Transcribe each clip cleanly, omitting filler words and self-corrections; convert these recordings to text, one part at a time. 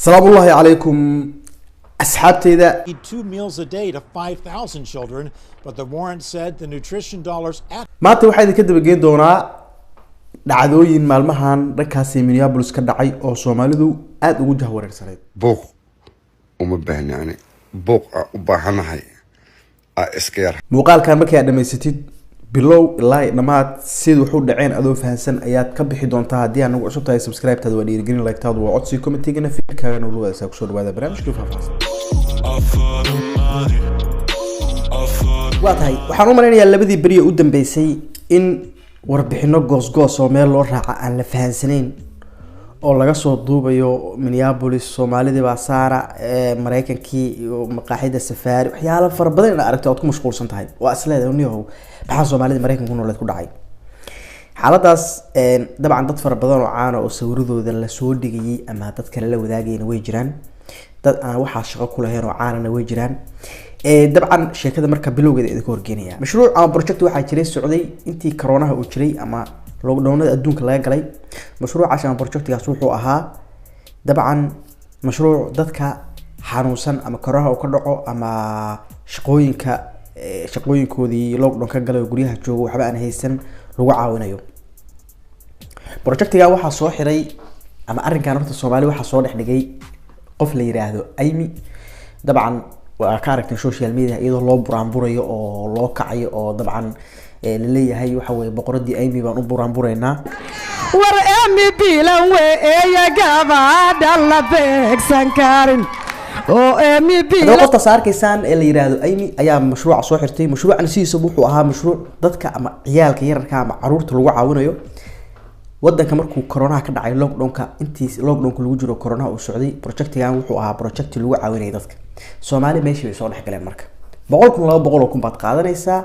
Salaamullaahi calaykum asxaabteyda. Two meals a day to 5,000 children, but the warrant said the nutrition dollars Maanta waxaa idinka dabageyn doonaa dhacdooyin maalmahan dhankaasi Minneapolis ka dhacay oo Soomaalidu aada ugu jahwareersaneyd. Buuq uma baahni ani, buuq aa u baahanahay aa iska yar. Muuqaalkan markii aad dhamaysatid bilow ilaa iyo dhammaad, sida wuxuu dhaceen adoo fahansan ayaad ka bixi doontaa. Haddii aad nagu cusub tahay, subscribe-taada waa dhiirigelin, like-taadu waa codsi, comment-igana fikirkaaga nagula wadaagsaa. Kusoo dhawaada barnaamijkii faahfaahsan. All for the money. All for the Waa tahay, waxaan u malaynayaa labadii beri ee u dambeysay in warbixino goosgoos oo meel loo raaca aan la fahansanayn oo laga soo duubayo Minneapolis, Soomaalidii baa saara Mareykankii iyo maqaaxida Safaari, waxyaalo fara badan inaad aragto oad ku mashquulsan tahay. Waa isleedahay, niyahow, maxaa Soomaalida Mareykanka ku nooleed ku dhacay? Xaaladaas dabcan dad fara badan oo caana oo sawiradooda lasoo dhigayay ama dad kale la wadaagayna way jiraan, dad aan waxaa shaqo ku lahayn oo caanana way jiraan. Dabcan sheekada marka bilowgeeda idinka horgeenaya, mashruuc ama project waxaa jiray socday intii corona-ha uu jiray ama lockdownada adduunka laga galay. Mashruucaas ama projectgaas wuxuu ahaa dabcan mashruuc dadka xanuunsan ama corona-ha uu ka dhaco ama shaqooyinka shaqooyinkoodii lockdown ka galay oo guryaha joogo, waxba aan haysan, lagu caawinayo. Projectiga waxaa soo xiray ama arrinkan horta Soomaali waxaa soo dhex dhigay qof la yiraahdo Amy. Dabcan waa ka aragteen social media iyadoo loo buraanburayo oo loo kacayo oo dabcan laleeyahay waxa weye boqoradii Amy baan u buraanbureynaa. War Amy bilan weeye, gabadha la beegsan karin oo Amy Haddaba bilan. Qoftaas arkaysaan ee la yiraahdo Amy ayaa mashruuca soo xirtay. Mashruucan sidiisaba wuxuu ahaa mashruuc dadka ama ciyaalka yararka ama caruurta lagu caawinayo. Wadanka markuu coronaha ka dhacay, lockdownka, intii lockdownka lagu jiro, coronaha uu socday, projectigan wuxuu ahaa project lagu caawinayay dadka. Soomaali meeshii bay soo dhex galeen. Marka 100,000, 200,000 baad qaadanaysaa,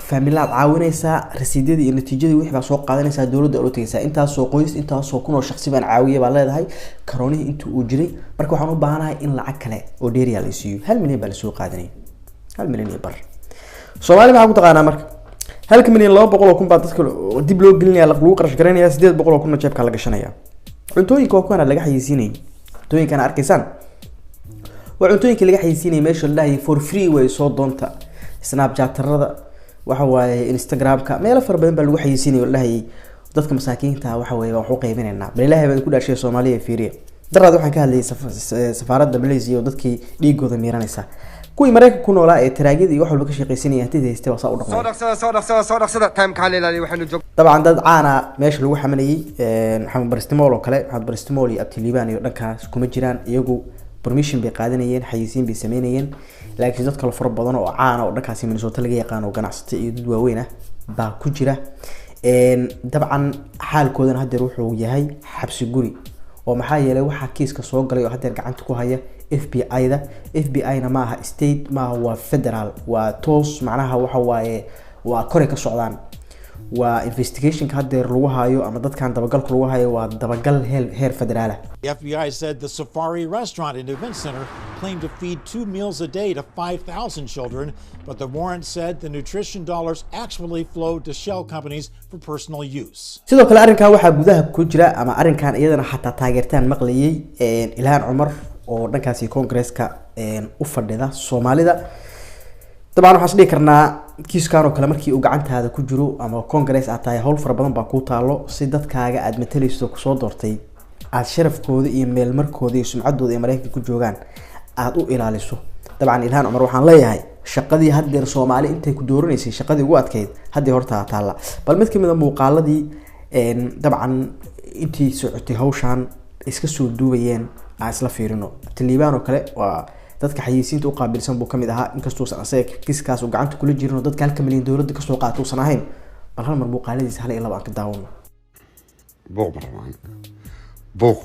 faamilaad caawinaysaa, rasiidyadii iyo natiijadii wixii baa soo qaadanaysaa, dowladda ula tegaysaa. Intaasoo qoys, intaasoo kun oo shaksi baan caawiya baa leedahay coronihii intii uu jiray. Marka waxaan u baahanahay in lacag kale oo dheeriya la siiyo. 1 milyan baa lasoo qaadanayay, 1.5 milyan. Soomaali maxaa ku taqaanaa? Marka halka milyan 200,000 baa dadka dib loo gelinaya, lagu qarash garanaya, 800,000-na jeebka la gashanaya. Cuntooyinka waa kuwana laga xayeysiinayay. Cuntooyinkan arkaysaan waa cuntooyinka laga xayeysiinayay, meesha la dhahayay for free way soo doonta. Snapchatarada, waxa waaye Instagramka, meelo fara badan baa lagu xayeysiinaya oo la dhahayay dadka masaakiinta waxa weeye baan wax u qaybinaynaa. Bal Ilaahay baan ku dhaashay, Soomaaliya fiiriya. Daraad waxaan ka hadlayay safaaradda Malaysia oo dadkii dhiigooda miiranaysa. Kuwii Mareykanka ku noolaa ee taraagyada iyo wax walba ka shaqaysanaya, hantida haystay, waa saa u dhaqmay. Soo dhaqsada, soo dhaqsada, soo dhaqsada, timeka hala ilaaliyo, waxaynu joog Dabcan dad caana meesha lagu xamanayay, Maxamed Baristimool oo kale, Maxamed Baristimool iyo Abtiliban iyo dhankaas kuma jiraan. Iyagu permission bay qaadanayeen, xayeysiin bay sameynayeen, laakiin dad kale fara badan oo caana oo dhankaasi Minnesota laga yaqaan oo ganacsato iyo dad waaweyn ah baa ku jira. Dabcan xaalkoodana haddeer wuxuu yahay xabsi guri, oo maxaa yeelay waxaa kiiska soo galay oo haddeer gacanta ku haya FBI-da. FBI-na maaha state, maaha, waa federal, waa toos, macnaha waxa waaye waa koray ka socdaan. Waa investigationka haddeer lagu hayo ama dadkan dabagalka lagu hayo waa dabagal heer federaal ah. The FBI said the Safari restaurant and event center claimed to feed two meals a day to 5,000 children, but the warrant said the nutrition dollars actually flowed to shell companies for personal use. Sidoo kale arrinkan waxaa gudaha ku jira ama arrinkan iyadana xataa taageertaan maqlayay Ilhaan Cumar oo dhankaasi Congresska u fadhida Soomaalida. Dabcan waxaan is dhihi karnaa kiiskan oo kale markii uu gacantaada ku jiro ama Congress aad tahay, hawl fara badan baa kuu taalo si dadkaaga aad matalayso, kusoo doortay, aad sharafkooda iyo meelmarkooda iyo sumcaddooda ee Mareykanka ku joogaan aada u ilaaliso. Dabcan Ilhaan Cumar waxaan leeyahay, shaqadii haddeer Soomaali intay ku dooranaysay, shaqadii ugu adkeyd haddii horta taalla. Bal mid kamid a muuqaaladii dabcan intii socotay hawshan iska soo duubayeen aan isla fiirino. Taliibaan oo kale waa dadka xayeysiinta u qaabilsan buu kamid ahaa, inkastuusan asaga kiiskaas uu gacanta kula jirin oo dadka halka milyan dowladda kasoo qaata uusan ahayn. Bal hal mar muuqaaladiisa hal iyo laba aan ka daawano. Buuq ma rabaan, buuq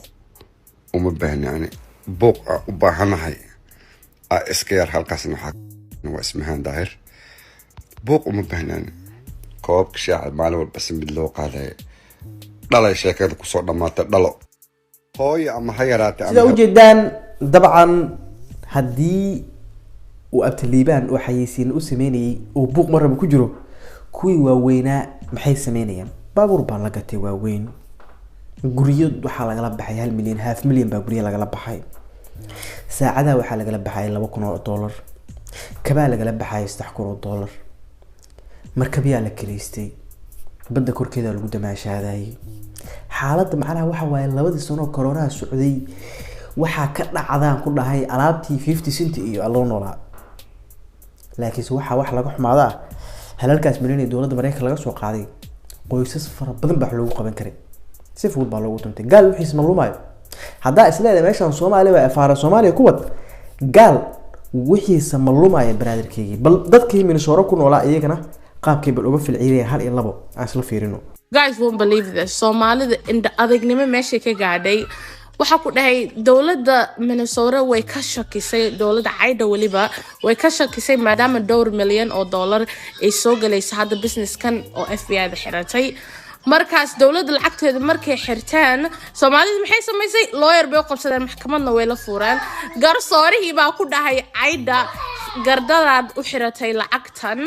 uma baahni ani, buuq aa u baahanahay aa iska yar. Halkaasna waxaa waa Ismahaan Daahir. Buuq uma baahni ani. Koobabka shaaca maalin walba si mid loo qaadayo dhalay, sheekada kusoo dhammaatay dhalo hooyo ama ha yaraatay ama Sidaa ujeedaan, dabcan haddii uu Abtaliibaan oo xayeysiin u sameynayay uu buuq marraba ku jiro, kuwii waaweynaa maxay sameynayaan? Baabuur baa la gatay waaweyn. Guryo waxaa lagala baxay 1 milyan, half milyan baa guryo lagala baxay. Saacadaha waxaa lagala baxay $2,000, kabaa lagala baxay $3,000, markabyaa la kaleystay, badda korkeeda lagu damaashaadayay. Xaaladda macnaha waxa waaye 2dii sano koronaha socday waxaa ka dhacdaan ku dhahay alaabtii 50 cent iyo loo noolaa. Laakiinse waxaa wax laga xumaada ah halalkaas milyan ee dowladda Mareykanka laga soo qaaday qoysas fara badan baa wax loogu qaban karay, si fudud baa loogu tuntay. Gaal wixiis ma lumaayo. Haddaa isleedahay meeshan Soomaaliya waa afaara Soomaaliya ku wad, gaal wixiisa ma lumaayo baraadarkeygii. Bal dadkii Minnesota ku noolaa iyagana qaabkay bal uga filciirayeen 1 iyo 2 aan isla fiirino. Guys won't believe this. Soomaalida indha adagnimo meeshay ka gaadhay. Waxaa ku dhahay dowladda Minnesota way ka shakisay, dowladda caydha weliba way ka shakisay, maadaama dhowr milyan oo dollar ay soo galayso hadda businesskan oo FBI da xiratay. Markaas dowladda lacagteeda markay xirteen, Soomaalida maxay samaysay? Lawyer bay u qabsadeen, maxkamadna way la fuureen. Garsoorihii baa ku dhahay caydha gardadaad u xiratay lacagtan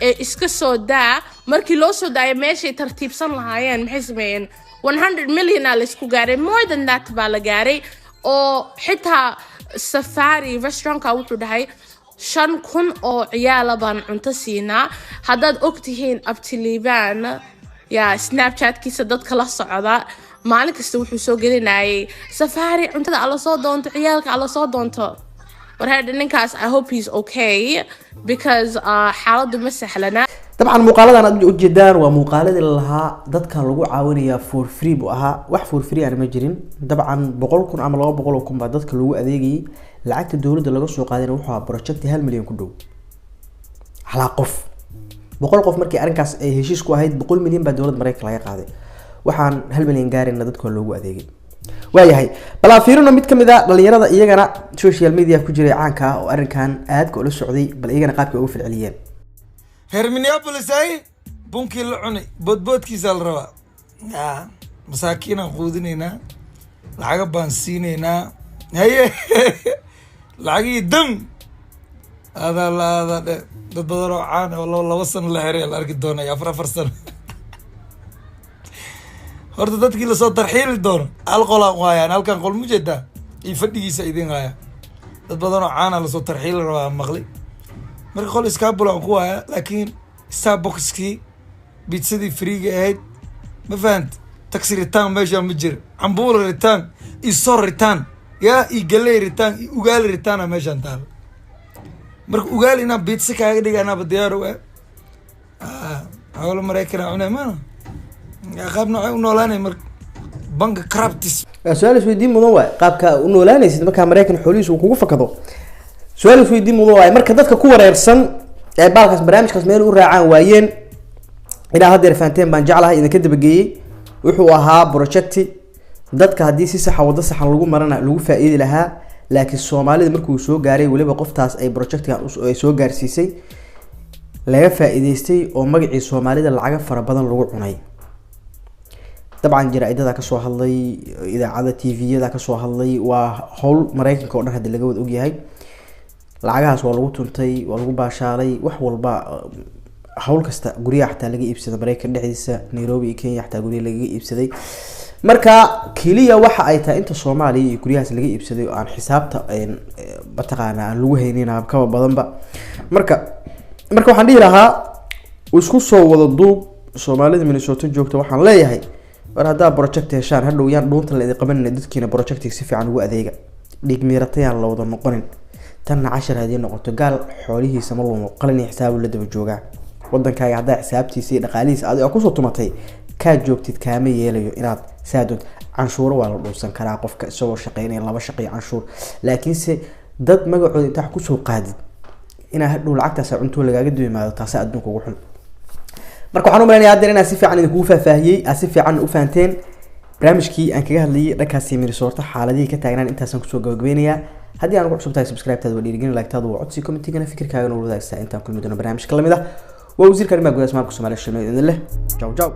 ee iska soo daa. Markii loo soo daayay meeshay tartiibsan lahaayeen maxay sameeyeen? 100 million aa laysku gaaray, more than that baa la gaaray. Oo xitaa Safari restaurantka wuxuu dhahay 5,000 oo ciyaala baan cunto siinaa. Haddaad ogtihiin Abtiliban yaa Snapchatkiisa dadka la socda, maalin kasta wuxuu soo gelinayay Safari cuntada ala soo doonto, ciyaalka ala soo doonto. Warhead ninkaas, I hope he's okay because xaaladdu ma sahlana. Dabcan muuqaaladan aad ujeedaan waa muuqaaladii lalahaa dadkan lagu caawinayaa for free buu ahaa. Wax for free aan ma jirin. Dabcan 100,000 ama 200,000 baa dadka lagu adeegayay. Lacagta dowladda laga soo qaadayna wuxuu ahaa project 1 milyan ku dhow halaa qof, 100 qof. Markii arrinkaas ay heshiis ku ahayd 100 milyan baa dowladda Mareykanka laga qaaday, waxaan 1 milyan gaarayna dadka waa loogu adeegay. Waayahay, bal aan fiirino mid kamid a dhalinyarada iyagana social media ku jiray caanka ah oo arrinkan aadka ula socday, bal iyagana qaabkay uga falceliyeen. Reer Minneapolis ay bunkii la cunay boodboodkiisa la rabaa. Masaakiinaan quudinaynaa, lacaga baan siinaynaa, haye lacagihii dam adaa la aadaa dhe. Dad badan oo caan oo 2 sano la xiray la arki doonaya, 4 sano. Horta dadkii lasoo tarxiili doono hal qolaan u hayaan, halkan qol mujeedaa iyo fadhigiisa idin haya. Dad badan oo caana lasoo tarxiili rabaa maqli. Marka qol iskaabulaan ku haya, laakiin Starbuckskii bitsadii freega ahayd ma fahant. Taxi return meesha ma jira, cambuula return iyo sor return yaa iyo galey return iyo ugaali return meeshaan taala. Marka ugaali inaan bitsa kaaga dhiga anaaba diyaar u ah. Xoolo Mareykan cunay maana qaab noocay u noolaanay marka banka craptis. Su-aal isweydiin mudan waay qaabka u noolaanaysid markaa Mareykan xoolihiisa uu kugu fakado. Su-aal isweydiin mudan waay. Marka dadka ku wareersan ee baalkaas barnaamijkaas meel u raacaan waayeen ilaa haddeer fahanteen baan jeclahay idinka dabageeyey. Wuxuu ahaa projecti dadka haddii si saxa waddo saxan lagu marana lagu faa'iidi lahaa, laakiin Soomaalida markuu soo gaaray weliba qoftaas ay projectigan ay soo gaarsiisay laga faa'iideystay oo magacii Soomaalida lacaga fara badan lagu cunay. Dabcan jaraa'idada ka soo hadlay, idaacada TV-yada ka soo hadlay, waa howl Mareykanka oo dhan hadda laga wada ogyahay. Lacagahaas waa lagu tuntay, waa lagu baashaalay, wax walba hawl kasta guryaha xataa laga iibsaday Mareykan dhexdiisa, Nairobi iyo Kenya xataa guryaha lagaga iibsaday. Marka keliya waxa ay tahay inta Soomaaliya iyo guryahaas laga iibsaday oo aan xisaabta mataqaana aan lagu haynin kaba badanba. Marka waxaan dhihi lahaa isku soo wada duub Soomaalida Minnesota joogta, waxaan leeyahay war haddaa project heshaan hadhow yaan dhuunta la idin qabanina, dadkiina projectiga si fiican ugu adeega, dhiig miiratayaan la wada noqonin. Tanna cashar haddii noqoto, gaal xoolihiisa ma lumo, qalin iyo xisaabu la daba joogaa. Wadankaaga haddaa xisaabtiisa iyo dhaqaalihiisa adiga kusoo tumatay kaa joogtid kaama yeelayo inaad saa doonto. Canshuuro waa la dhuunsan karaa qofka isagoo shaqeynaya laba shaqeeyo canshuur, laakiinse dad magacooda intaa wax kusoo qaadid inaa hadhow lacagtaas cunto lagaaga duwimaado, taasa adduunka ugu xun. Marka waxaan u malaynayaa haddeer inaan si fiican idinkugu faahfaahiyey, aad si fiican u fahanteen barnaamijkii aan kaga hadlayay dhankaasi Minnesota xaaladihii ka taagnaan. Intaasaan kusoo gabagabeynayaa. Haddii aan ugu cusub tahay subscribe-taada waa dhiirigelin, like-taadu waa codsi, commentigana fikirkaagana wada wadaagsaa. Intaan kulmi doono barnaamijka lamid ah, waa wasiirka arrimaha gudaha maamulka Soomaaliya Shimay idin leh. Ciao ciao.